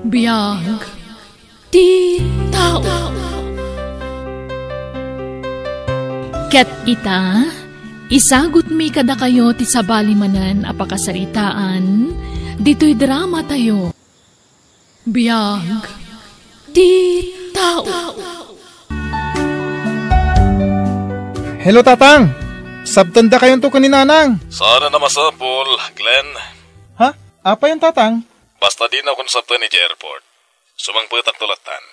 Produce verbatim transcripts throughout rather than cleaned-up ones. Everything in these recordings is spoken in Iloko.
Biag ti tao. Ket ita, isagutmi kadakayo ti sabali manen a pakasaritaan ditoy drama tayo. Biag ti tao. Hello, Tatang! Sabtendakayonto ken ni Nanang. Saan a masapul, Glenn? Ha? Apayon, Tatang? Basta dinakon sabten idiay airport. Sumangpetakto lattan.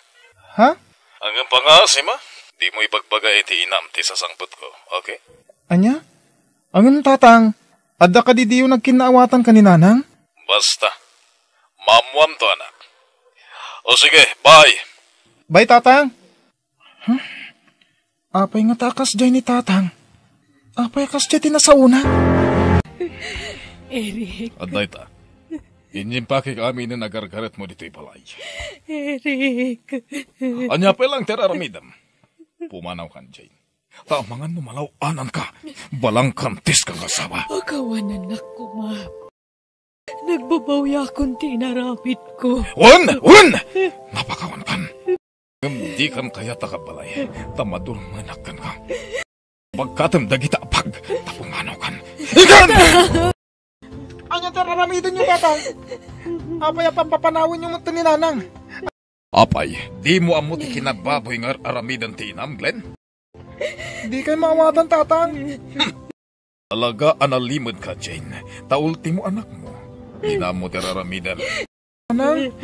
Ha? Ngem pangaasima, dimo ibagbaga iti inam ti sasangpetko, okay? Ania? Ngem, Tatang, adda kadi diyo nagkinnaawatan ken ni Nanang? Basta. Maammoamto, anak. O sige, bye. Bye, Tatang. Huh? Apay ngata a kasdiay ni Tatang? Apay a kasdiay ti nasaona? Eric. Adda ita. Inyimpakek aminen a gargaretmo ditoy balay. Eric. Ania pay laeng ti ar-aramidem? Pumanawkan, Jane. Ta amangan no malaw-ananka, balangkantis nga asawa. Pakawanannak koma. Nagbabawiakon ti inaramidko. Wen! Wen! Napakawankan. Ngem dikan kayat a kabbalay, ta madurmennak kenka. Bagkatem dagita a bag, ta pumanawkan. Ikan! Ania ti ar-aramidenyo, Tatang? Apay a pampapanawenyo met ni Nanang? Apay, dimo ammo ti kinababoy nga ar-aramiden ti inam, Glenn? Dikay maawatan, Tatang. Talaga a nalimedka, Jane. Ta ultimo anakmo. Inammo ti ar-aramiden. Nanang,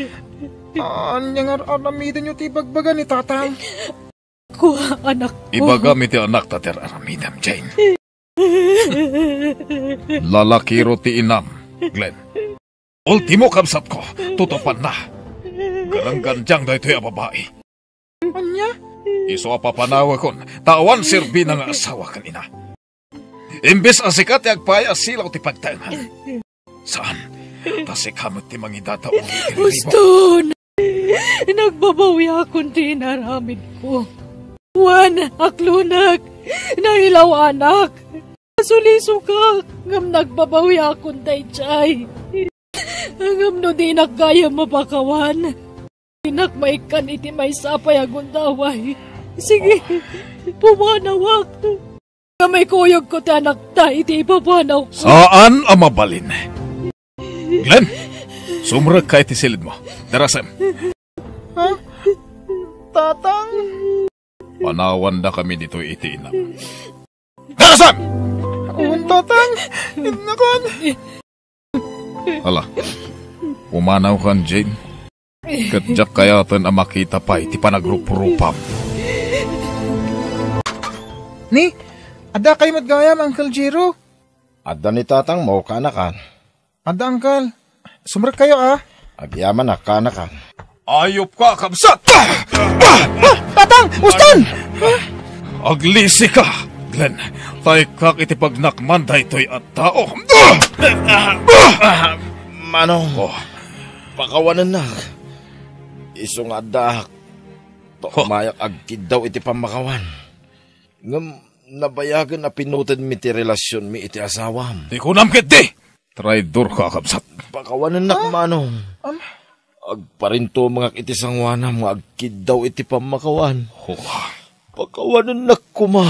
ania nga ar-aramidenyo ti ibagbaga ni Tatang? Kua, anakko. Ibagam iti anakta ti ar-aramidem, Jane. Lalakiro ti inam, Glenn. Ultimo, kabsatko, tutupanna. Garanggandiang daytoy a babai. Ania? Isu a papanawekon, ta awan serbina nga asawa ken ina. Imbes a sika ti agpaay a silaw ti pagtaengan. Saan, ta sika met ti mangidadaog iti riribo. Uston! Nagbabawiakon ti inaramidko. Wen, aklonek, nailawanak. Nasulisokak, ngem nagbabawiakon daydiay. Ngem no dinak gayam mapakawan, dinak maikkan iti maysa a pay a gundaway. Sige, pumanawak. Ngem ikuyogko ti anakta iti ipapanawko. Saan a mabalin. Glenn, sumrekka iti silidmo. Darasem. Ha? Tatang? Panawandakami ditoy iti inam. Darasem! Awan, Tatang. Innakan. Hala, pumanawkan, Jane. Ket diak kayaten a makita pay ti panagrupurupam. Ni, adda kayo met gayam, Uncle Jiro? Adda ni tatangmo, kaanakan. Adda, Uncle. Sumrek kayo, a. Agyamanak, kaanakan. Ayupka, kabsat! Ah! Tatang! Uston! Aglisika, Glenn. Taykak iti pagnakman daytoy a tao. Manong, oh, pakawanennak. Isu nga addaak, tukmayak agkiddaw iti pammakawan. Ngem nabayagen a pinutenmi ti relasionmi iti asawam. Ti kunam ketdi! Traidorka, kabsat. Pakawanennak, Manong. Agparintumengak iti sangoanam nga agkiddaw iti pammakawan. Oh. Pakawanennak koma.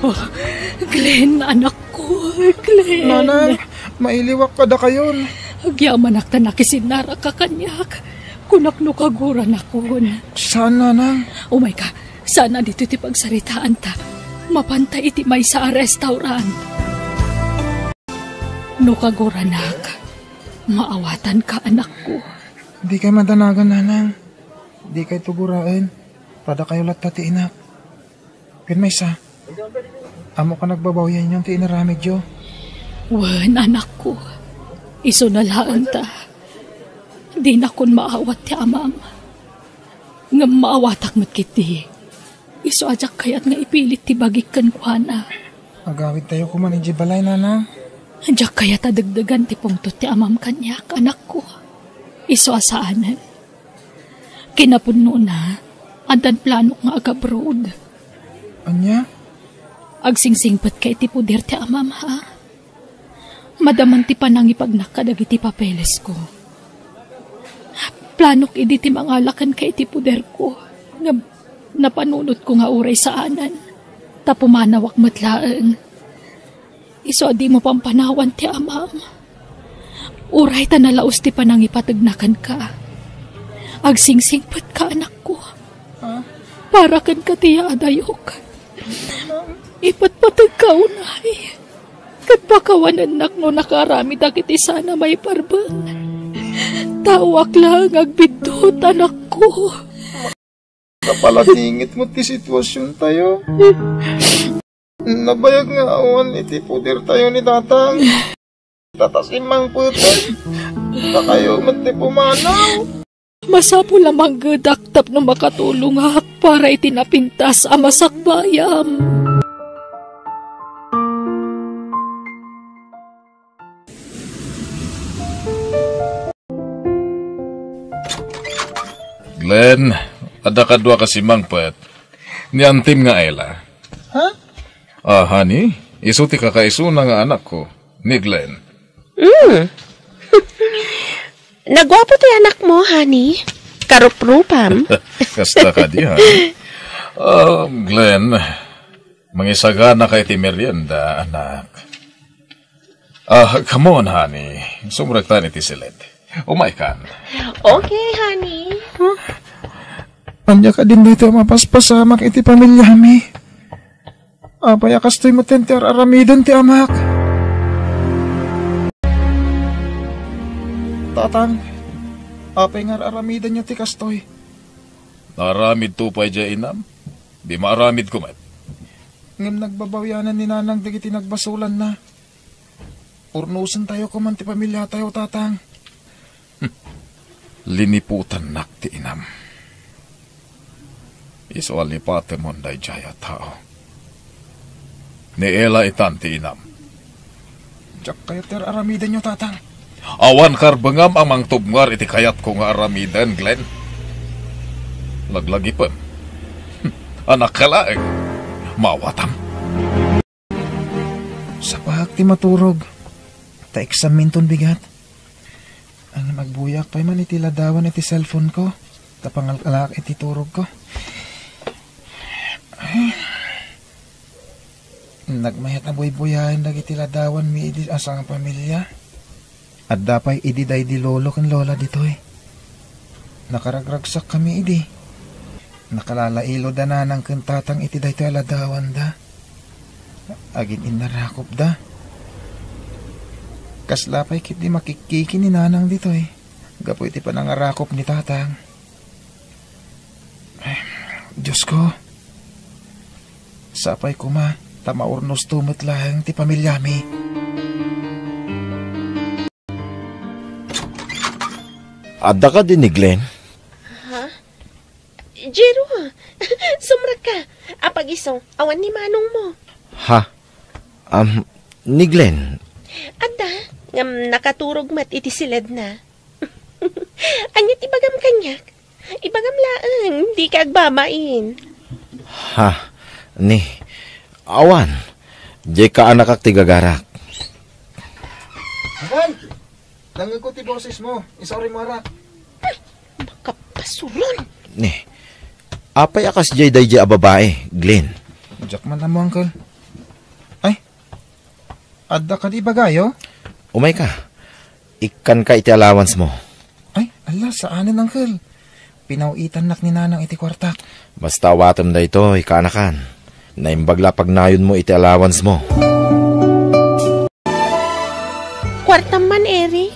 Oh, Glenn, anakko, Glenn. Nanang, mailiwak kadakayon. Agyamanak ta nakisinnarak ka kaniak. Kunak no kaguranakon. Saan, Nanang? Umayka, saan a ditoy ti pagsaritaanta. Mapanta iti maysa a restaurant. No kaguranak, maawatanka, anakko. Dikay madanagan, Nanang. Dikayto guraen. Padakayo latta ti inak. Ken maysa, ammok a nagbabawianyon ti inaramidyo. Wen, anakko. Isuna laeng ta. Dinakon maawat ti amam. Ngem maawatak met ketdi. Isu a diak kayat nga ipilit ti bagik kenkuana. Agawidtayo koman idiay balay, Nanang. Diak kayat a degdegan ti pungtot ti amam kaniak, anakko. Isu a saanen. Kinapudnona, addan planok nga agabroad. Ania? Agsingsingpetka iti poder ti Amam, ha? Madaman ti panangipagnak kadagiti papelesko. Planok idi ti mangala kenka iti poderko, ngem napanunotko nga uray saanen, ta pumanawak met laeng. Isu a dimo pampanawan ti Amam. Uray ta nalaus ti panangipategna kenka. Agsingsingpetka, anakko. Ha? Para kenka ti yaadayok. Ipatpategka unay. Ket pakawanennak no nakaaramid dagiti saan a maiparbeng. Taoak laeng agbiddut, anakko. Napaladingit met ti situasiontayo. Nabayag nga awan iti podertayo ni Tatang. Ta ta simmangpeten. Ta kayo met ti pumanaw. Masapul a manggedak tapno makatulongak para iti napintas a masakbayam. Glenn, adda kadua ka simmangpet. Ni antim nga Ella. Ha? Ah, honey, isu ti kakaisuna nga anakko, ni Glenn. Mm. Naguapo ti anakmo, honey. Karuprupam. Kasta kadi, honey. Ah, Glenn, mangisaganaka iti merienda, anak. Ah, come on, honey. Sumrektan iti siled. Umaykan. Okay, honey. Ania kadin daytoy a mapaspasamak iti pamiliami? Apay a kastoy metten ti ar-aramiden ti amak? Tatang, apay nga ar-aramidenyo ti kastoy? Naaramidto pay diay inam? Di maaramidko met. Ngem nagbabawianan ni Nanang dagiti nagbasolanna. Urnosentayo koman ti pamiliatayo, Tatang. Liniputannak ti inam. Isu a lipatemon daydiay a tao. Ni Ella itan ti inam. Diak kayat ti ar-aramidenyo, Tatang. Awan karbengam a mangtubngar iti kayatko nga aramiden, Glenn. Laglagipem. Anakka laeng. Maawatam. Sapaak ti maturog. Ta exam minton bigat. Ngem agbuyaak pay man iti ladawan iti cellphone ko. Ta pangalkalaak iti turogko. Nagmayat a buybuyaen dagiti ladawanmi idi a sangpamilia. Adda pay idi daydi lolo ken lola ditoy. Nakaragragsakkami idi. Nakalalailo da nanang ken tatang iti daytoy a ladawanda. Agin-innarakopda. Kasla pay ketdi makikkiki ni nanang ditoy gapu iti panangarakop ni tatang. Diosko, sapay koma ta maurnosto met laeng ti pamiliami. Adda kadi ni Glenn? Ha? Jero, sumrekka. Apag-isu, awan ni manongmo. Ha? Am, ni Glenn? Adda, ngem nakaturog met iti siledna. Ania ti ibagam kaniak? Ibagam laeng, dika agbabain. Ha? Ni, awan. Diay kaanakak ti gagarak. Uncle, nangngegko ti bosesmo. Isaurimo, arak. Makapasuron. Ni, apay a kasdiay daydiay a babai, Glenn? Diak man ammo, Uncle. Ay, adda kadi ibagayo? Umayka. Ikkanka iti allowancemo. Ay, ala, saanen, Uncle. Pinaw-itannak ni Nanang iti kuartak. Basta awatem daytoy, kaanakan. Naimbag la pagnayonmo iti allowancemo. Kuartam man, Eri.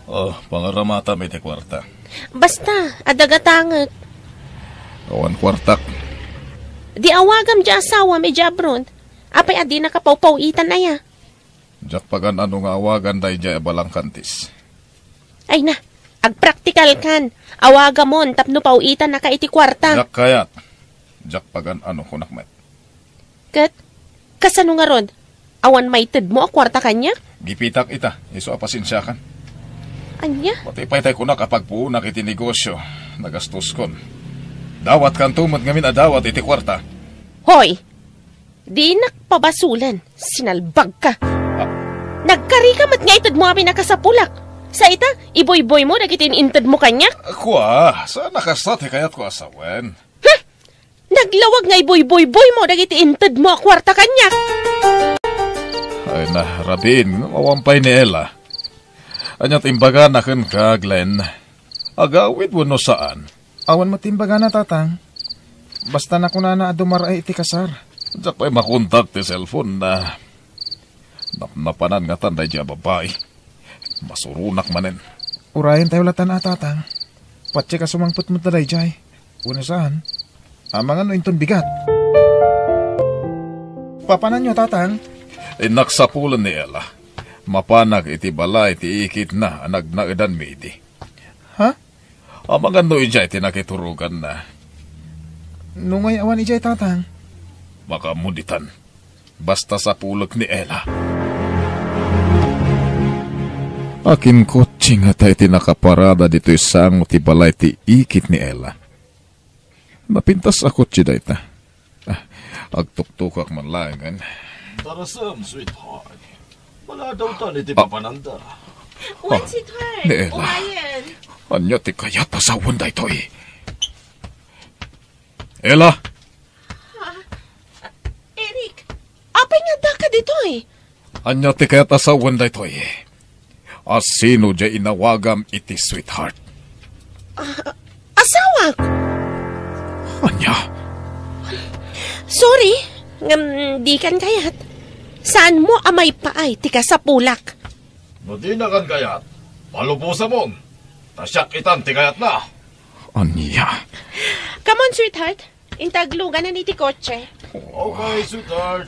Oh, pangaramatam iti kuarta. Basta, adda gatangek. Awan kuartak. Di awagam diay asawam idiay abroad. Apay a dinaka pawpaw-itan aya? Diak pagan-ano nga awagan daydiay a balangkantis. Ay na, agpraktikalkan. Awagamon tapno paw-itannaka iti kuarta. Diak kayat. Diak pagan-ano, kunak met. Ket, kasano ngarud? Awan maitedmo a kuarta kaniak? Gipitak ita, isu a pasensiakan. Ania? Pati pay tay kunak a pagpuonak iti negosio, nagastoskon. Dawatkanto met ngamin a dawat iti kuarta. Hoy! Dinak pabasolen, sinalbagka. Ah. Nagkarika met nga itedmo amin a kasapulak. Sa ita, ibuyboymo dagiti in-, intedmo kaniak? Kua, saan a kasta ti kayatko a sawen. Huh! Naglawag nga ibuyboyboymo dagiti intedmo a kuarta kaniak. Ay na, rabiin, ngem awan pay ni Ella. Ania ti imbagana kenka, Glenn? Agawid wenno saan? Awan met ti imbagana, Tatang. Basta nakunana a dumar-ay iti kasar. Diak pay makontak ti cellphone na. Napnapanan ngatan daydiay a babai. Masuronak manen. Urayentayo latan a, Tatang. Patse ka sumangpet met daydiay. Wenno saan? Amangan no inton bigat. Papananyo, Tatang? Innak sapulen ni Ella. Mapanak iti balay ti ikitna a nagnaedanmi idi. Ha? Amangan no idiay ti nakituroganna. Nungay awan idiay, Tatang? Makaammo ditan. Basta sapulek ni Ella. Akinkotse ngata iti nakaparada ditoy sango ti balay ti ikit ni Ella. Napintas a kotse dayta. Ah, agtuktokak man laengen. Tarasem, sweetheart. Maladawtan iti Ah. papananda. Wen, Ah, sweetheart. Ni Ella. Umayen. Ania ti kayat a sawen daytoy? Ella! Ah, Eric, apay nga addaka ditoy? Ania ti kayat a sawen daytoy? A sino diay inawagam iti sweetheart? Ah, asawak! Ania? Sorry, ngem dikan kayat. Saanmo a maipaay ti kasapulak? No dinakan kayat, palubosamon. Ta siak itan ti kayatna. Ania? Come on, sweetheart. Inta agluganan iti kotse. Okay, sweetheart.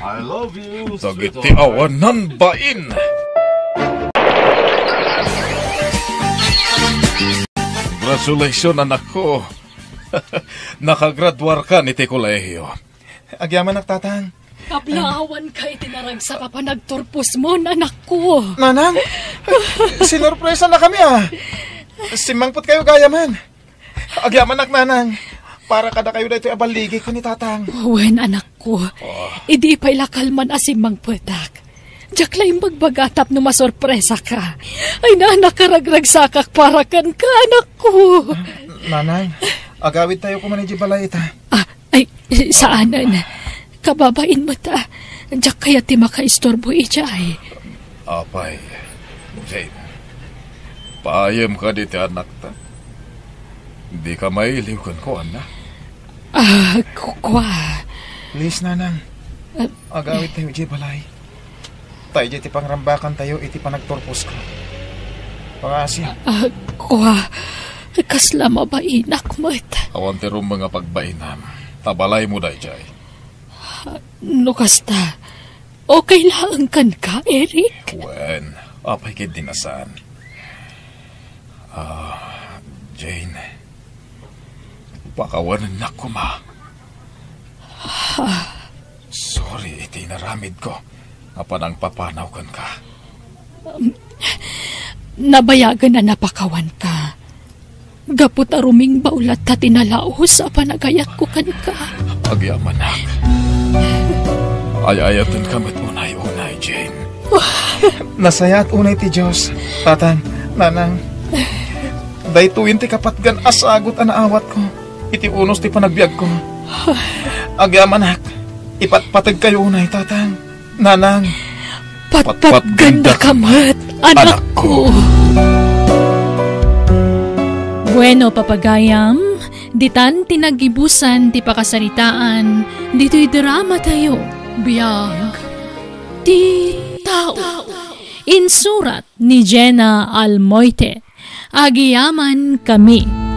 I love you, Dagiti sweetheart. Awanan bain. Congratulations, anakko. Nakagraduarkan iti kolehiyo. Agyamanak, Tatang. Kablaawanka iti naragsak a panagturposmon, anakko. Nanang, sinorpresanakami, a. Simmangpetkayo gayamen. Agyamanak, Nanang. Para kadakayo daytoy a balligi ken ni Tatang. Wen, anakko. Oh. Idi pay la kalman a simmangpetak. Diak la imbagbaga tapno masorpresaka. Ay, na, nakaragragsakak para kenka, anakko. Nanang, agawidtayo koma idiay balay ita. Ah, ay, saanen. Kababain met, a. Diak kayat ti makaistorbo idiay. Apay, Jane, paayem kadi ti anakta? Dika mailiw kenkuana? Ah, ku-, kua. Please, Nanang. Ah. Agawidtayo idiay balay. Ta idiay ti pangrambakantayo iti panagturposko. Pangaasi. Ah, kua. Kasla mabainak met. Awan ti rumbeng a pagbainam. Ta balaymo daydiay. Ah, no kasta, okay laeng kenka, Eric? Wen, apay ketdi a saan? Ah, Jane, pakawanennak koma. Sorry iti inaramidko a panangpapanaw kenka. Um, nabayagen a napakawanka. Gapu ta rumingbaw latta ti nalaus a panagayatko kenka. Agyamanak. Ay-ayatenka met unay-unay, Jane. Nasayaat unay ti Dios, Tatang, Nanang. Daytoyen ti kapatgan a sagut a naawatko iti unos ti panagbiagko. Agyamanak, ipatpategkayo unay, Tatang. Nanang. Patpatgandaka met, anakko. Bueno, papagayam, ditan ti naggibusan ti pakasaritaan ditoy drama tayo, Biag ti Tao. Insurat ni Jenna Almoite. Agyamankami.